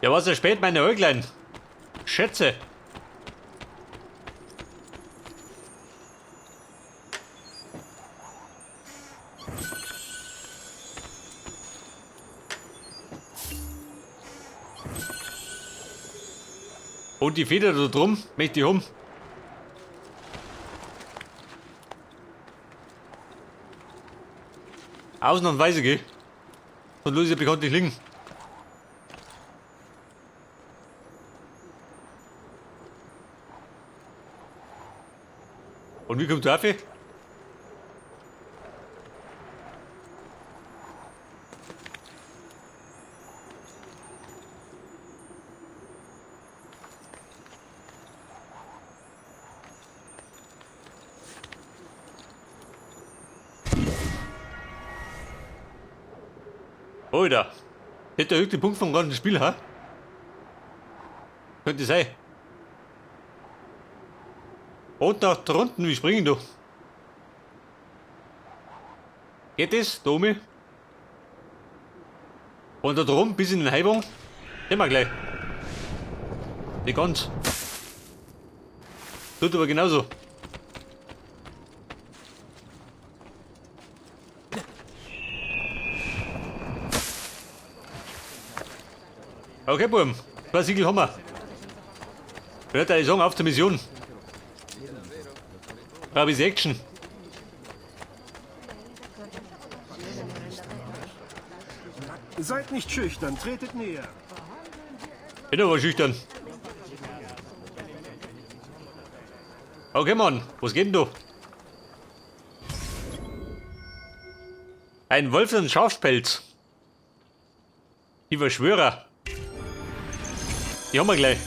Ja, was ja spät, meine Äuglein. Schätze. Und die Feder da drum, möchte ich um. Ausnahmsweise, gell? Und los, ja bekanntlich liegen. Und wie kommt der Affe? Alter, hätte der höchste Punkt vom ganzen Spiel, ha? Könnte sein. Und nach drunten, wie springen du? Geht das, Domi? Und da drum bis in den Heibung? Sehen wir gleich. Nicht ganz. Tut aber genauso. Okay, Buben. Zwei Siegel haben wir. Ich würde eigentlich sagen, auf zur Mission. Brauch ein bisschen Action. Seid nicht schüchtern, tretet näher. Bin aber schüchtern. Okay, Mann. Was geht denn da? Ein Wolf und ein Schafspelz. Die Verschwörer. Die haben wir gleich.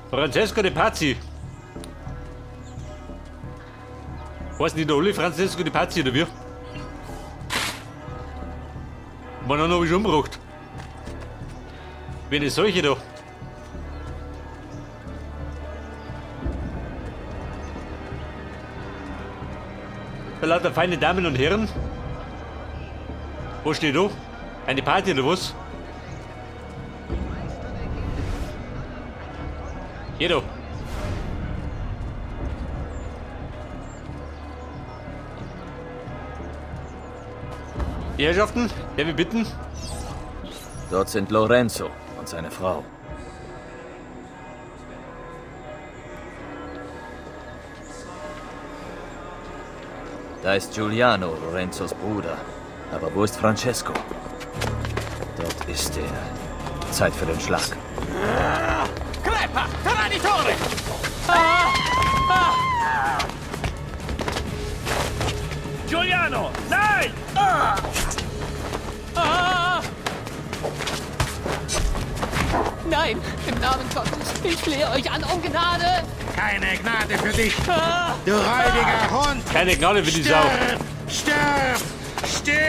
Francesco de Pazzi. Weiß nicht, alle Francesco de Pazzi oder wie? Man hat noch ich umgebracht. Wie eine solche da. Da lauter feine Damen und Herren. Wo steht da? Eine Party oder was? Geh doch. Die Herrschaften, der wir bitten. Dort sind Lorenzo und seine Frau. Da ist Giuliano, Lorenzos Bruder. Aber wo ist Francesco? Dort ist er. Zeit für den Schlag. Crepa! Traditore! Giuliano! Nein! Nein, im Namen Gottes, ich flehe euch an um Gnade. Keine Gnade für dich, du räudiger Hund! Keine Gnade für die Sau. Stirb! Stirb! Stirb!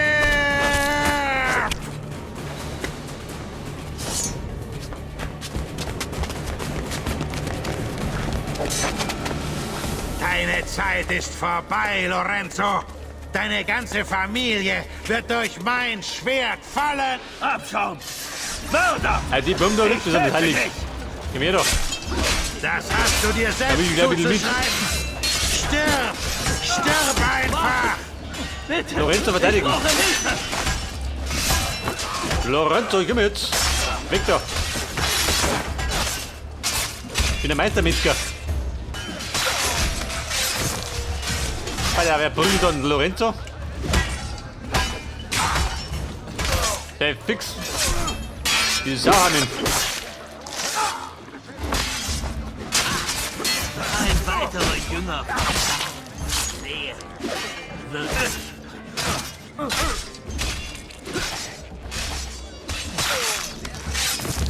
Deine Zeit ist vorbei, Lorenzo. Deine ganze Familie wird durch mein Schwert fallen. Abschaum! Mörder! Also die Bombe da liegt besonders Ich töte heilig. dich! Geh mir doch. Das hast du dir Da bin selbst ich gleich ein bisschen mit. zuzuschreiben. Stirb! Stirb einfach! Bitte! Lorenzo verteidigen. Ich brauche Hilfe! Lorenzo, ich komm jetzt. Weg da. Ich bin der Meistermetzger. Alter, wer prügelt dann Lorenzo? Der fix. Die Sau haben ihn. Ein weiterer Jünger. Sehe. Wird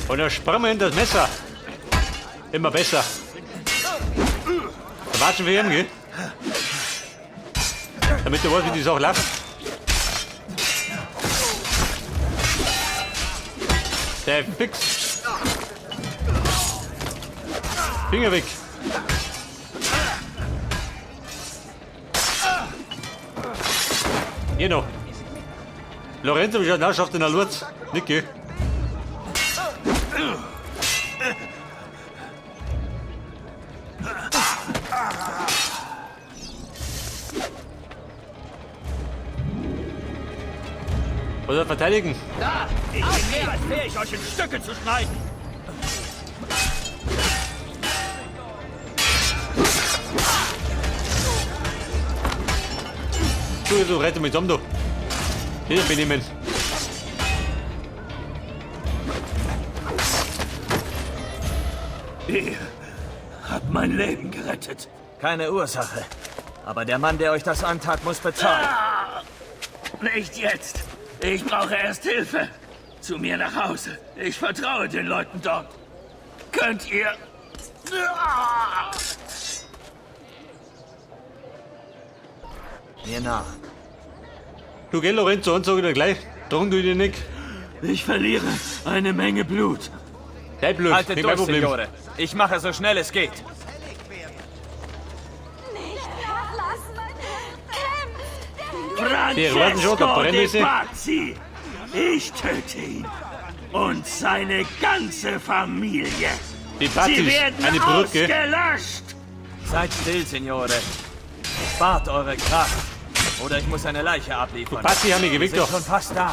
Und dann sprangen wir in das Messer. Immer besser. Da watschen wir ihm, gell? Damit du weißt, wie die Sache läuft. Der fix. Finger weg. Hier noch. Lorenzo, wie schaut denn aus? Schafft den Lurz? Niki. Oder verteidigen. Da! Ich bin mehr als fähig, euch in Stücke zu schneiden! Du, rette mich zusammen, du. Hier benehmen. Ihr habt mein Leben gerettet. Keine Ursache. Aber der Mann, der euch das antat, muss bezahlen. Ah, nicht jetzt. Ich brauche erst Hilfe. Zu mir nach Hause. Ich vertraue den Leuten dort. Könnt ihr... Ah! Mir nach. Du geh, Lorenzo, und sag ich dir gleich. Drum du dir nicht. Ich verliere eine Menge Blut. Dein Blut, Haltet nicht mein durch, Problem. Signore. Ich mache so schnell es geht. Nicht nachlassen! Kämpft! Die warten schon, da Francesco brennen de sie. Pazzi. Ich töte ihn. Und seine ganze Familie. Die Sie Pazis, werden eine Brücke. ausgelöscht. Seid still, Signore. Spart eure Kraft. Oder ich muss eine Leiche abliefern. Die Pazzi haben mich Wir geweckt sind doch. schon fast da.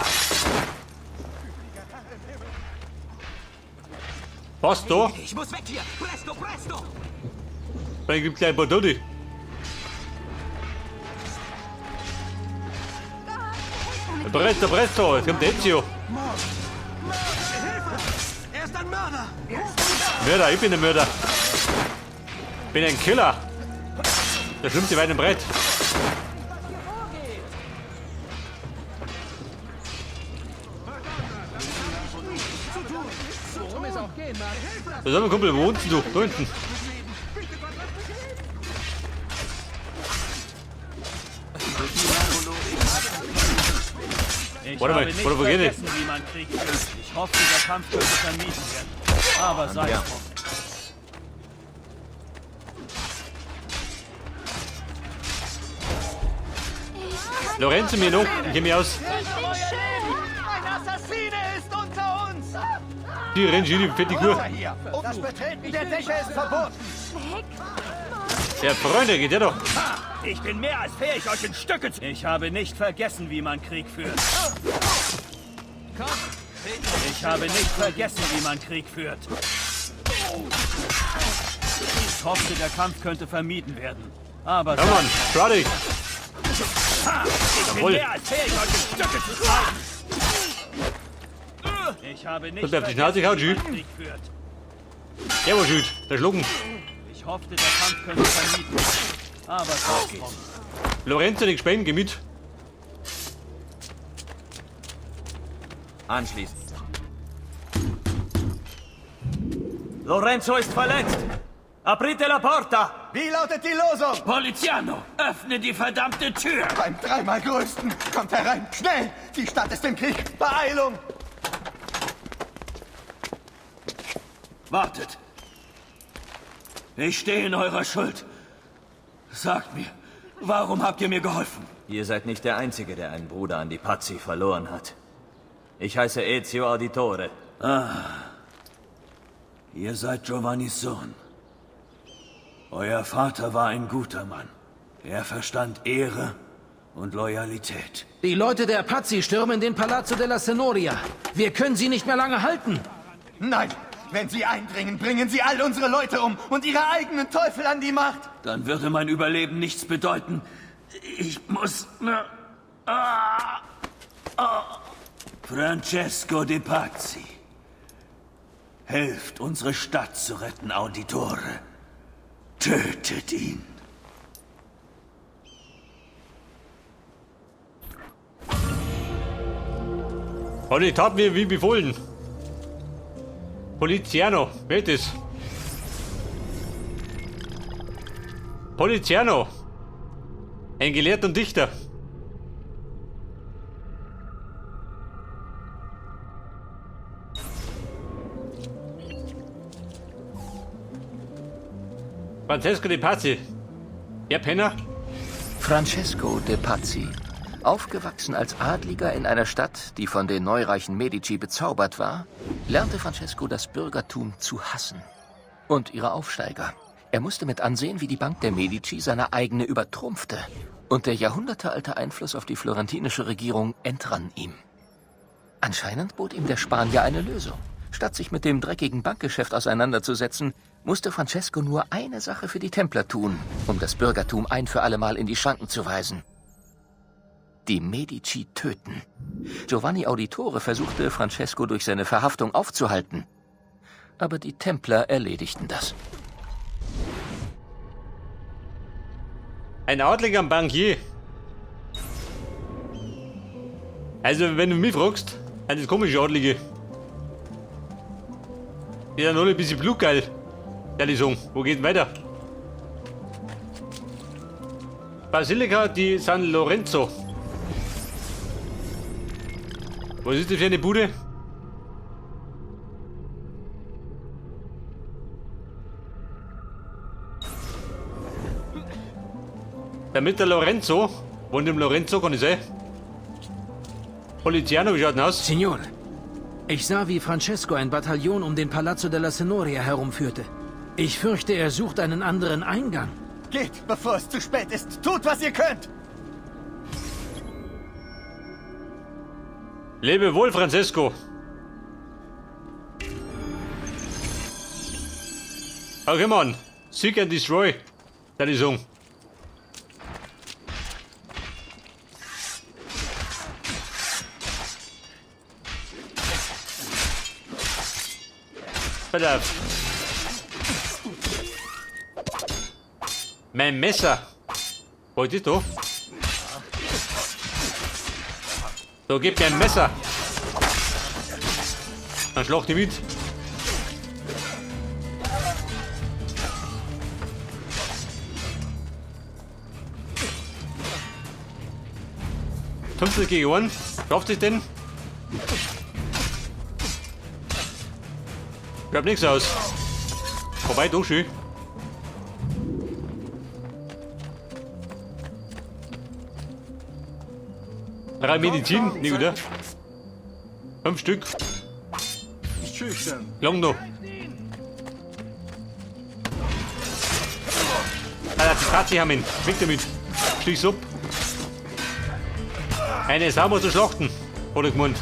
Was da? Ich muss weg hier! Presto, presto! Dann gibt gleich ein paar Tote. Presto, presto, jetzt kommt der Ezio. Er ist ein Mörder! Mörder, ich bin der Mörder. Bin ein Killer. Der schlimmste weit und breit. So, sag mal, Kumpel, wo wohnst denn du? Da hinten. Ich Warte mal, habe nicht warte, wo geht die? vergessen, wie man Krieg führt. Ich hoffe, der Kampf könnte vermieden werden. Aber sei es drum. Lorenzo, mir noch. Ich geh mir aus. Ich bin schön! Ein Assassine ist unter uns! Die rennt schon in die fette Kur. Hier! Das Betreten der Dächer ist verboten! Ja, Freunde, geht der doch. Ich bin mehr als fähig, euch in Stücke zu... Ich habe nicht vergessen, wie man Krieg führt. Ich habe nicht vergessen, wie man Krieg führt. Ich hoffte, der Kampf könnte vermieden werden. Aber Ja, Mann, trau dich. ich bin Jawohl. mehr als fähig, euch in Stücke zu schneiden. Ich habe nicht Und auf die Schnauze vergessen, gehauen, wie man Jules. Krieg führt. Der war schuld. Der Schlucken. Ich hoffte, der Kampf könnte vermieden werden. Aber sei es drum. Lorenzo, nicht spenden, geh mit. Anschließen. Lorenzo ist verletzt. Aprite la porta! Wie lautet die Losung? Poliziano, öffne die verdammte Tür! Beim dreimal größten! Kommt herein! Schnell! Die Stadt ist im Krieg! Beeilung! Wartet! Ich stehe in eurer Schuld. Sagt mir, warum habt ihr mir geholfen? Ihr seid nicht der Einzige, der einen Bruder an die Pazzi verloren hat. Ich heiße Ezio Auditore. Ihr seid Giovannis Sohn. Euer Vater war ein guter Mann. Er verstand Ehre und Loyalität. Die Leute der Pazzi stürmen den Palazzo della Signoria. Wir können sie nicht mehr lange halten. Nein! Wenn sie eindringen, bringen sie all unsere Leute um und ihre eigenen Teufel an die Macht! Dann würde mein Überleben nichts bedeuten. Ich muss... Francesco de Pazzi. Helft, unsere Stadt zu retten, Auditore. Tötet ihn. Und ich tat mir wie befohlen. Poliziano, wer ist das? Poliziano. Ein Gelehrter und Dichter. Francesco de Pazzi. Der Penner. Francesco de Pazzi Aufgewachsen als Adliger in einer Stadt, die von den neureichen Medici bezaubert war, lernte Francesco das Bürgertum zu hassen. Und ihre Aufsteiger. Er musste mit ansehen, wie die Bank der Medici seine eigene übertrumpfte. Und der jahrhundertealte Einfluss auf die florentinische Regierung entrann ihm. Anscheinend bot ihm der Spanier eine Lösung. Statt sich mit dem dreckigen Bankgeschäft auseinanderzusetzen, musste Francesco nur eine Sache für die Templer tun, um das Bürgertum ein für allemal in die Schranken zu weisen. Die Medici töten. Giovanni Auditore versuchte, Francesco durch seine Verhaftung aufzuhalten. Aber die Templer erledigten das. Ein Adliger am Bankier. Also, wenn du mich fragst, sind das komische Adlige. Die sind alle ein bisschen blutgeil. Ehrlich sagen. Wo geht denn weiter? Basilica di San Lorenzo. Was ist das für eine Bude? Damit der Lorenzo, wohnt im Lorenzo, kann ich sein? Poliziano, wie schaut denn aus? Signore, ich sah, wie Francesco ein Bataillon um den Palazzo della Signoria herumführte. Ich fürchte, er sucht einen anderen Eingang. Geht, bevor es zu spät ist. Tut, was ihr könnt! Lebe wohl, Francesco. Okay, Mann. Seek and destroy. Das ist so. Pass auf. Mein Messer. Wo ist das da? So, gib mir ein Messer. Dann schlag die mit. Fünftel gegen 1. Schafft sich denn? Bleibt nichts aus. Vorbei, doch schön. Drei Medizin, nicht oder? 5 Stück. Lang noch. Alter, die Katze haben ihn. Weg damit. Schließ ab. Eine sauber zu schlachten, hat er gemeint.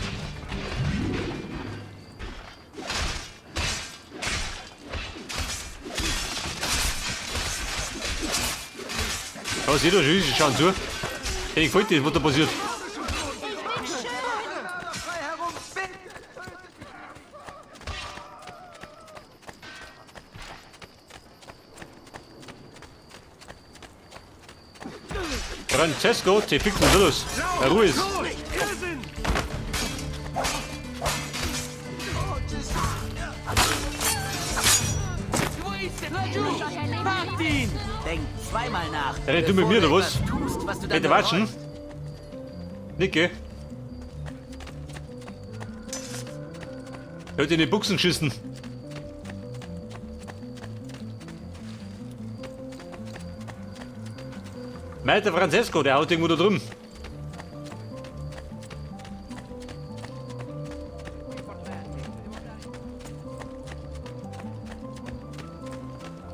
Ja, seht ihr schon, sie schauen zu. Hey, gefällt das, was da passiert. Francesco, die fixen los. Ruhe ist. Denk zweimal nach. Red du mit mir, oder was? Bitte watschen. Nicke. Er hat in die Buchsen geschissen. Meister Francesco, der haut irgendwo da drüben.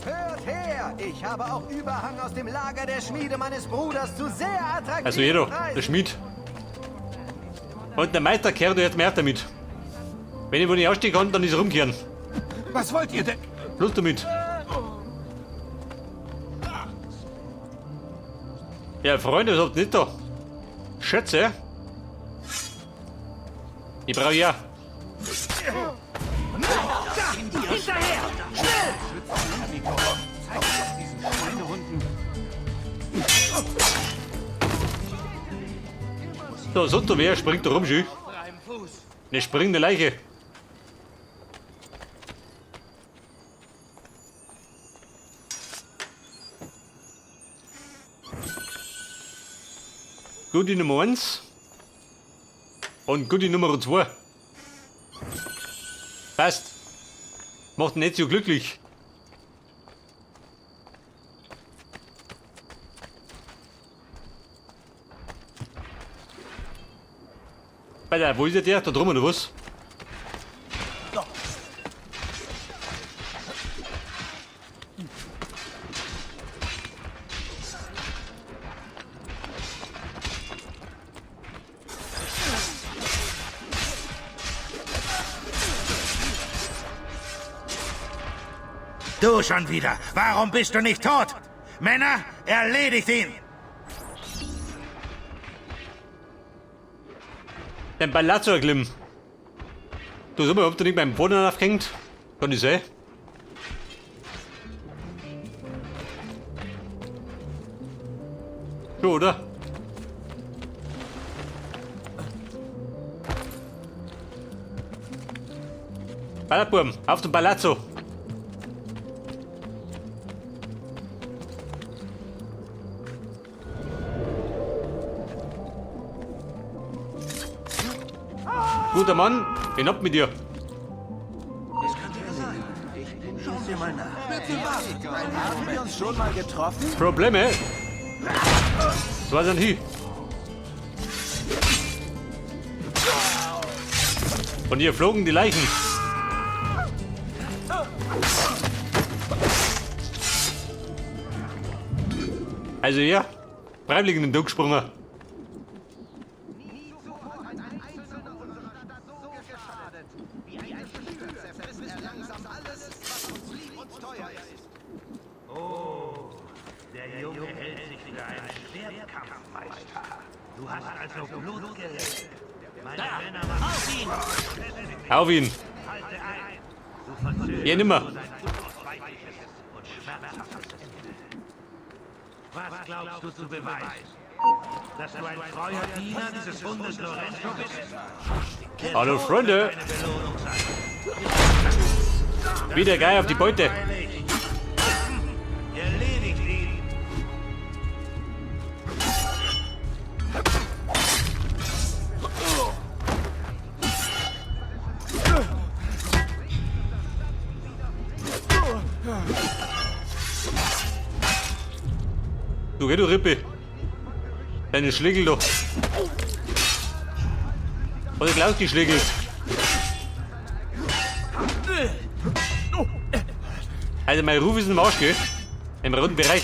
Hört her! Ich habe auch Überhang aus dem Lager der Schmiede meines Bruders zu sehr attraktiven Also jeder, Preisen. der Schmied. Und der Meister kehrt jetzt mehr damit. Wenn ich wo nicht ausstehen kann, dann ist er rumkehren. Was wollt ihr denn? Los damit. Ja, Freunde, was habt ihr nicht da? Schätze. Ich brauche ja. Hinterher! Schnell! So, sonst wer springt da rum, schön. Eine springende Leiche. Goodie Nummer 1 und Goodie Nummer 2. Passt. Macht ihn nicht so glücklich. Alter, wo ist der? Da drüben, oder was? Du schon wieder. Warum bist du nicht tot? Männer, erledigt ihn! Den Palazzo erklimmen. Du sag mal, ob du nicht beim Boden aufgehängt? Kann nicht sein. So, oder? Ballerburm, auf dem Palazzo. Guter Mann, hinab mit dir. Schauen wir mal nach. Haben wir uns schon mal getroffen? Probleme? Das war ein Hi. Von hier flogen die Leichen. Also ja, freiwillig in den Tod gesprungen. Oh, der Junge hält sich für einen Schwertkampfmeister. Du hast also Blut geleckt. Meine Männer machen... Auf ihn! Auf ihn! Halte ein! Du verzögerst Ja, nimmer. nur dein unausweichliches und schmerzhaftes Ende. Was glaubst du zu beweisen? Dass du ein treuer Diener dieses Hundes Lorenzo bist? Der Hallo, Tod Freunde. wird deine Belohnung sein. Wieder geil auf die Beute. Erledigt ihn! Du geh, du Rippe. Deine Schlägel doch. Hat er gleich ausgeschlägelt. Also mein Ruf ist im Arsch, gell? Im roten Bereich.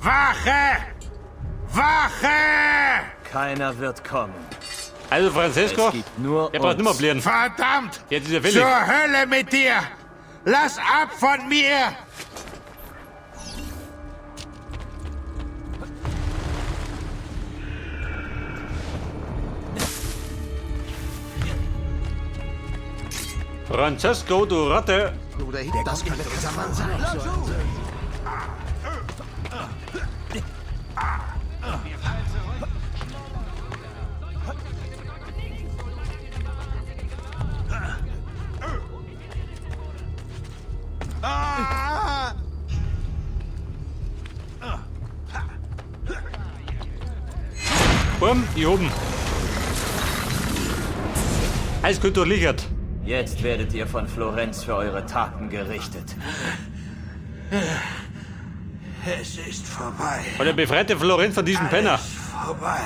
Wache! Wache! Keiner wird kommen. Also Francesco, Es gibt nur der braucht uns. nimmer blieren. Verdammt! Jetzt ist er fällig. Zur Hölle mit dir! Lass ab von mir! Francesco, du Ratte. Das könnte unser Mann sein. Bumm, hier oben. Alles gut durchlichert. Jetzt werdet ihr von Florenz für eure Taten gerichtet. Es ist vorbei. Und er befreite Florenz von diesem Penner. Vorbei.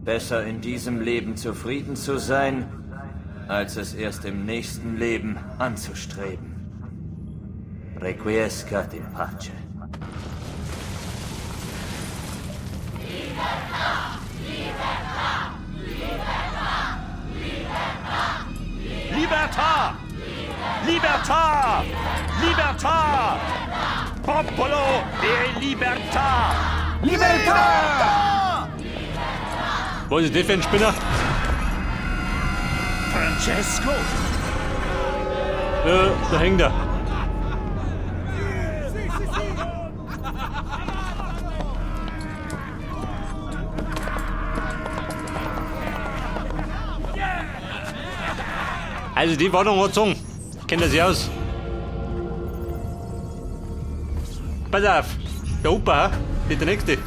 Besser in diesem Leben zufrieden zu sein, als es erst im nächsten Leben anzustreben. Requiescat in pace. Libertà! Libertà! Libertà! Popolo e libertà! Libertà! Was ist das für ein Spinner? Francesco! Da hängt er. Also die Warnung hat gezogen. Kennt er sich aus. Pass auf, der Opa, das ist der Nächste.